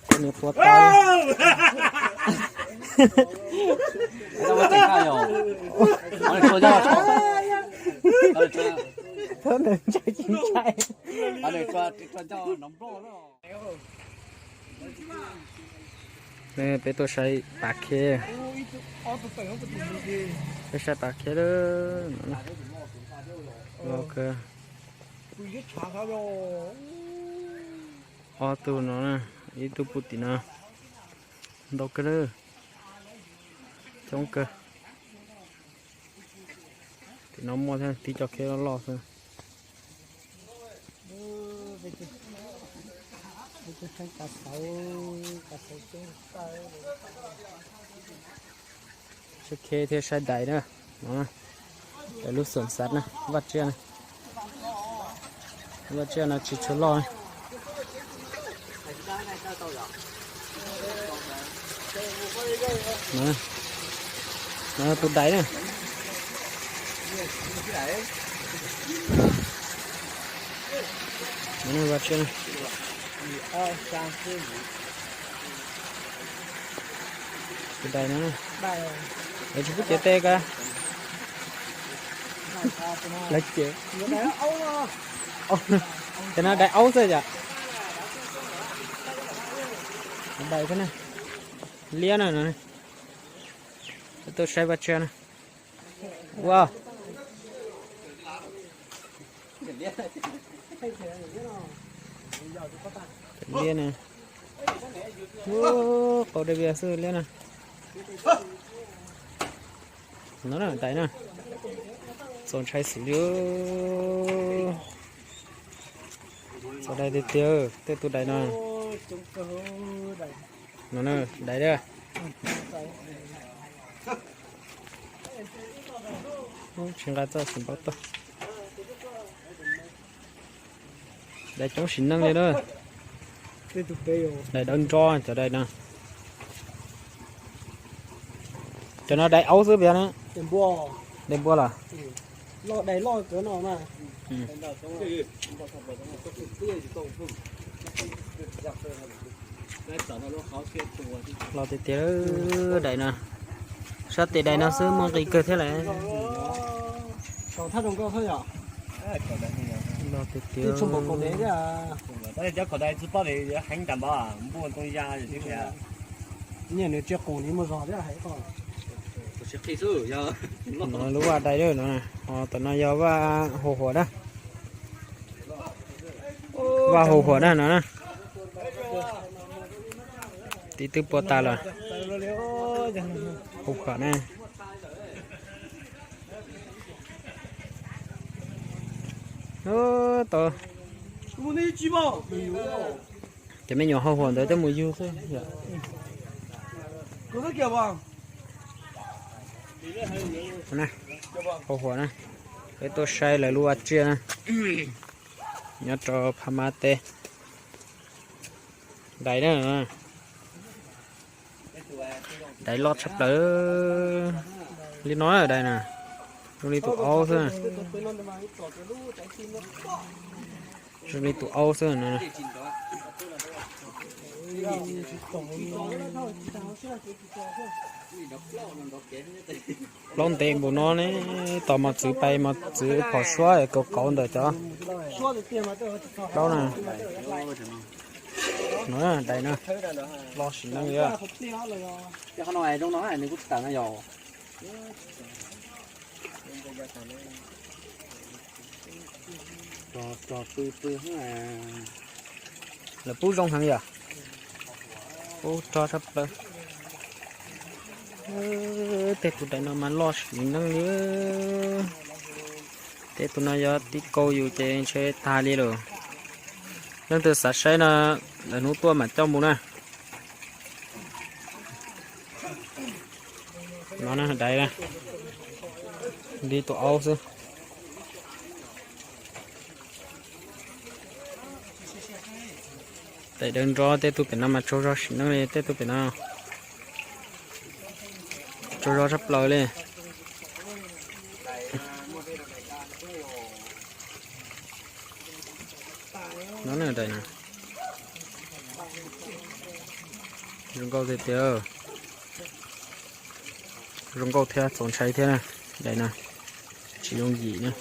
Koj niam puas tau. Thab ntshai tsis ntshai. Peb tuaj saib pas kheb, peb saib pas kheb lawm. Ob tug no, ib tug pw tim no, ntau kawg lawm, coob kawg. Tim no muaj thiab, tib co kheb loj loj xwb. Saib kheb thiab saib dais na. Lub xoom xav na, vaj tsiaj na. Vaj tsiaj no tsis tshua loj. No tus dais na. Tus dais no, es tsis pub cev tes ka. Lawv cev. Cov no dais aub xwb yom. Dais xwb na. Liab na no. Tuaj saib vaj tsiaj na. Ua, liab na. Qau dej vias xwb liab na. No na dais na. Txaus ntshai xwb li. Txaus dais tiag tiag tej tus dais no. No na, dais a. Tsis nqa txoj xim npau tuaj. Dais coob sim neej li na. Dais dawb nro cov dais no. Cov no dais aub xwb piav na. Dais npua los? Los tiag tiag, dais no. Sab tes dais no xwb muaj nqis kawg thiab lawm. Los tiag tiag. No lub vaj dais no, tam no yog vaj haus huam na. Vaj haus huam na no na. Tib twb puas tas lawm. Haus huam na. Tau. Cov me nyuam haus huam ntawd twb mus yug xwb. Haus huam na. Peb tuaj saib lawv lub vaj tsiaj na. Nyob rau Pha Mab teb. Dais na. Dais loj tshaj plaws li no dais na. Zoo li tus aub xwb. Zoo li tus aub xwb no. Plaub ntev npaum no ne, tos mos txwv pais mos txwv phom suab kaus kauv ntawm cov plaub na. No dais na, loj sim neej li. Lawv pub zoo heev yom. Pub rog tshaj plaws. Tej tus dais no mas loj sim neej li. Tej tus no yog tib kaug yus ces ntshe tag li lawm. Leej twg xav saib no, lwm hnub tuaj mam coj mus na. No na dais na, li tus aub xwb. Dais dawb nro tej tus pem no mas tsaug zog sim neej li tej tus pem no. Tsaug zog tshaj plaws li. No na dais na. Zoo nkauj tiag tiag. Zoo nkauj thiab txaus ntshai thiab na. Daim no tsis yooj yim na.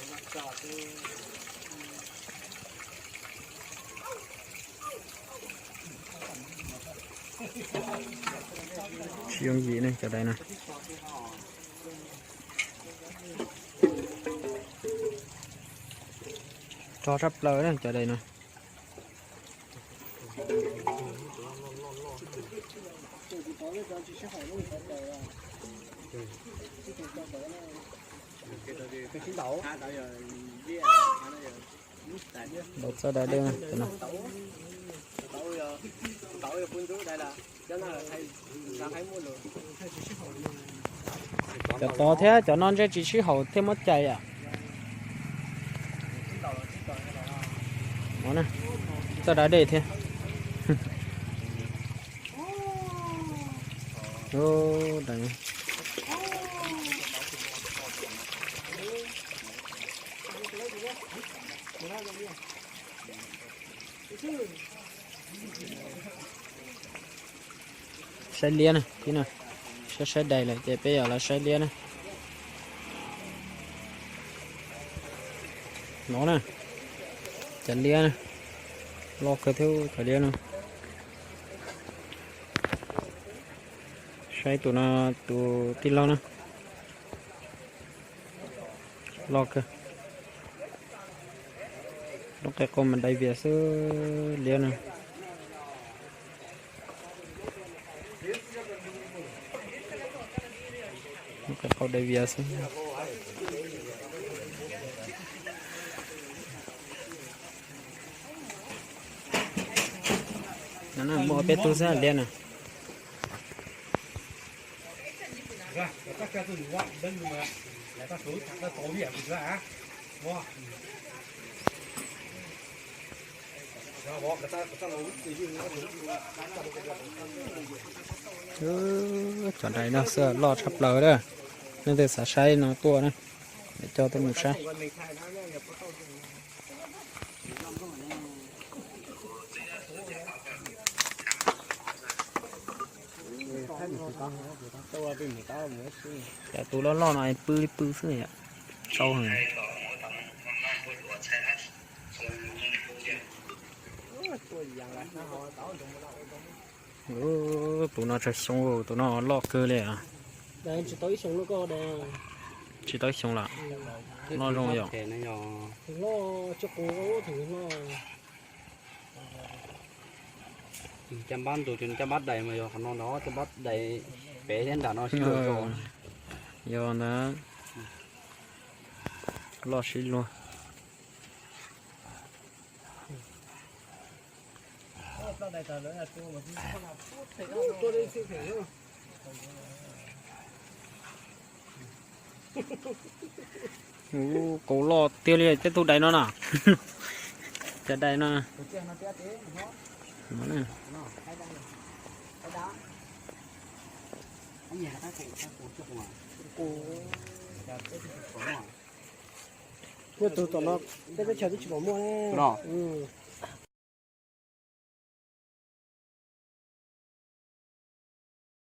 Tsis yooj yim ne cov daim no. Rog tshaj plaws na cov daim no. Ntaus txoj da dej no. Cov tod thiab cov no ntshe tsis sib haum thiaj muab cais yom. Txoj da dej thiab. Saib liab na, saib saib daim lawm ces peb yuav los saib liab na. No na, cov liab na, loj kawg thiab cov liab no. Saib tus no, tus tij laug na, loj kawg. Lub qe qau mas dai vias xwb liab no. Lub qe qau dai vias xwb. No muaj peb tug xwb liab no. Cov daim no xwb loj tshaj plaws a. Leej twg xav saib no tuaj na, coj tuaj mus saib. Cov tus loj loj no pw li pw xwb yom, tsau heev. Tus no tsawg xyoo, tus no loj kawg li. Tsis tau xyoo lawm, loj zoo yom. Caj npab ntug, caj npab dais mas yog qhov no ntag, caj npab dais pem thiab nram no sib luag. Yog ntag, loj sib luag. Ub, qau loj tiag li, tej tug dais no na. Cov dais no. Muaj tus tom no, tej teb chaws twb tsis pom muaj ne.